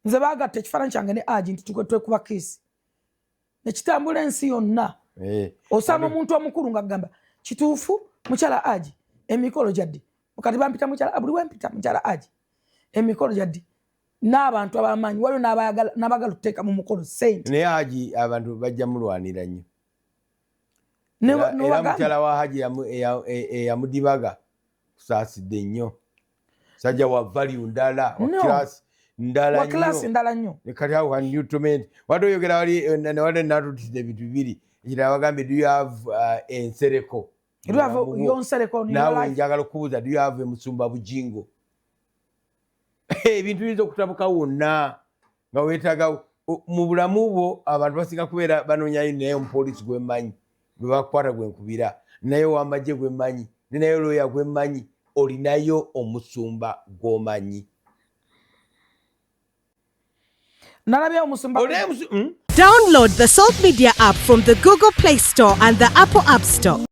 Nze baagatta ekifaananyi kyange ne Haji nti twekuba kiisi nekitambula ensi yonna. Osanga omuntu omukulu nga gamba kituufu, mukyala Haji, emikolo gyaddi? Kati bampita mukyala, buli wempita mukyala Haji, emikolo gyaddi? N'abantu abamaanyi waliwo n'abagala okuteeka mu mukolo sente. Naye Haji abantu bajja mulwanira nnyo. Era mukyala wa Haji eyamudibaga kusaasidde nnyo, sajja wa value ndala, wa class ndala. Nnyo, ndala nnyo. Kati awo newtoment wadde oyogera wali newadde natutidde ebintu bibiri. Ekirala wagambye, do you have ensereko? Naawe njagala okubuuza, do you have emusumba Bujingo? Ebintu biyinza okutabuka wonna nga weetaaga mu bulamu bwo. Abantu basinga kubeera banoonyayo, naye omupoliisi gwemmanyi gwe bakukwata gwenkubira, naye owamagye gwemmanyi, ninayo looya gwemmanyi. Olinayo omusumba gw'omanyi? Nalabye omusumba. Download the Salt Media app from the Google Play Store and the Apple App Store.